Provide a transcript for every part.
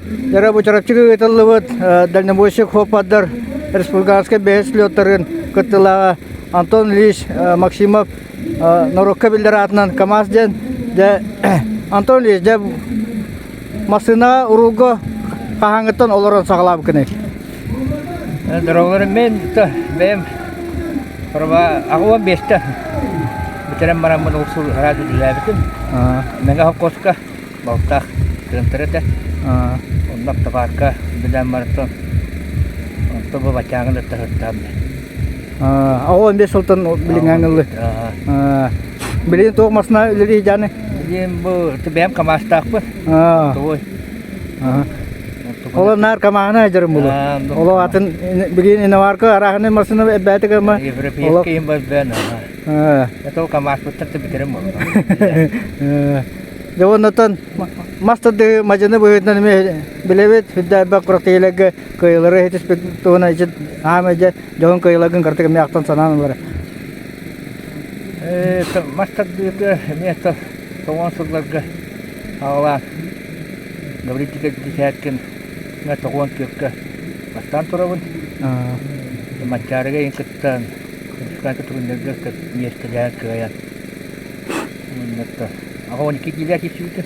Дьэ бу Чурапчыга ыытыллыбыт дальнобойщик хоппардар республиканскай бэһис слеттарын кыттыылааҕа Антон Ильич Максимов норуокка биллэр аатынан КАМАЗ диэн. Дьэ, Антон Ильич, дьэ массыынаҕа уруулга хаһааҥҥыттан олорон саҕалаабыккыный? Дорогуларым мен бэйэм 85-тэн бүтэрэн бараммын ол сыл араас үлэлээбитим. Мэҥэ холкуоска балтаах кыантар этэ. Онно автопарка үлэлээн барытын онто бу бачааҥын ытта сыртаам 15 сылтан билиҥҥээҥ ыллы. Билигин туох массыына үлэлии дьааны? Билигин бу бэйэм КАМАЗтаахпын. Тугуй? Олор наар КАМАЗына дьарым булу. Оло атын билигин иномарка арааһынай массыына эбээтик ама. Европейский им бен. Это КАМАЗпыттан да бүтэрим болу. Дьэ оннотон мас тардыы мадьыны быһыытынан эмиэ билэбит, сүрдээбэк курактыйларга кыайыылары иһитиспит туһунан ичит аам дьэ дьоһун кыайыыларгын кыртык эмиэ ахтан санаан ылара. Мас тардыыта эмиэ тоҕон сылларга аҕалаан Гаврил Десяткин тоҕуон түөркэ бастаан турабын. Манчаарыга иһин кыттан, республиканскай турнирга миэстэлэһэн кыайан 12 киилэ киирсибитим.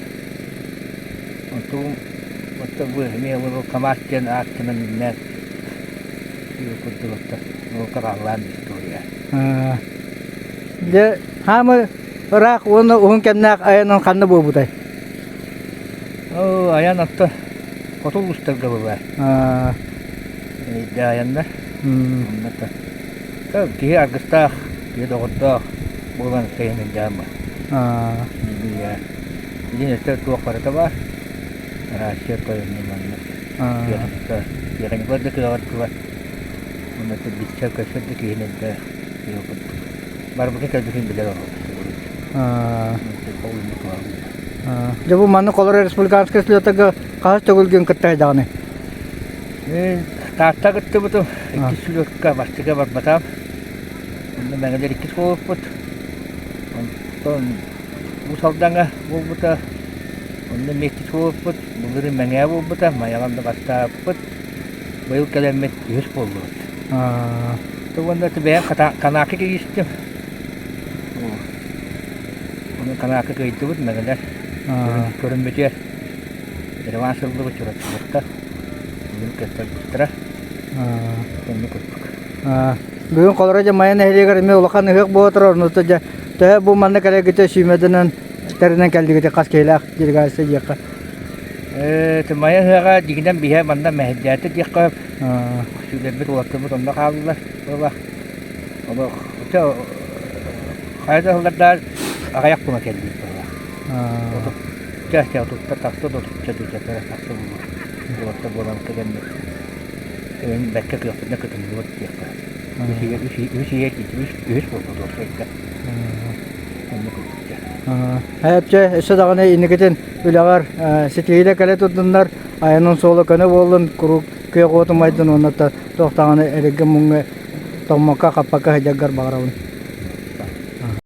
Онтум оттон бу эмиэ ол КАМАЗ диэн ааттанан үүннээн курдук оттон наука хааллаан история. Дьэ, хаамы ыраах уонна уһун кэмнээх айанын ханна буолбутай? Оо, айан отто хоту улуустарга буолар. Эйдэ айаннар. Онно Киһи аргыстаах, киһи доҕордоох буолан сайын илдьээн Билигин өссө туох барыта баар. Россия тойонун маннык тиэхиньикалар да кыаҕырдылар. Уонна билсэр көрсөр да киһини элбэх киһи курдук. Барбытын кэлбитин билэр олоробут. Дьэ бу маннык олорор республиканскай слетага хаһыс төгүлгүн кытта даҕаны? Мин Таатта кыттыбытым. Иккис сүлүөккэ бастакы барбатам. Онно Мэҥэлэр иккис буолбуппут. Онтон Уус Алдаҥҥа буолбута. Онно эмиэ иккис буолбуппут. Былырыын Мэҥээ буолбута. Майаҕа онно бастаабыппыт. Быйыл кэлэммит үһүс буоллубут. Уонна бэйэм Канаакы киристим. Ону Канаакы кыайдыбыт Мэҥэлэр. Көрүммүтүгэр Ереван сыллыбыт Чурапчылыктар. Бүгүн кыттарбыттара. Оннук курдук. Бүгүн холоро дьэ Майа нэһилиэгэр эмиэ улахан ыһыах буола турар. Онута дьэ төһө бу манна кэлэргитэ сүүмэрдэнэн тэринэн кэллигит хас киһилээх делегация диэххэ? Э, Майа ыһыаҕа дьиҥинэн биһэ манна мэһэйдээтэ диэххэ сүүрдэрбит уолаттарбыт онно хааллылар буолла. Олох хайа да сыллардаах аҕыйах була кэллибит буолла. Чэ, отутта тахса да отучча дучча тахса буолуо. Уолаттар буолан кэлэммит эҥин бэркэ кыахпытына кытынныбыт диэххэ. Үс ийэ үһүс буолбут уопсайга. Оннук курдук дьэ. Эпчэ өссө даҕаны инникитин үлэҕэр ситиһиилэ кэлэ турдуннар, айанын суола көнө буоллун, куруук күөх уоту майдын уонна туох даҕаны эргэ муҥҥа тоҥмокко хаппакка сылдьаргар баҕарабын.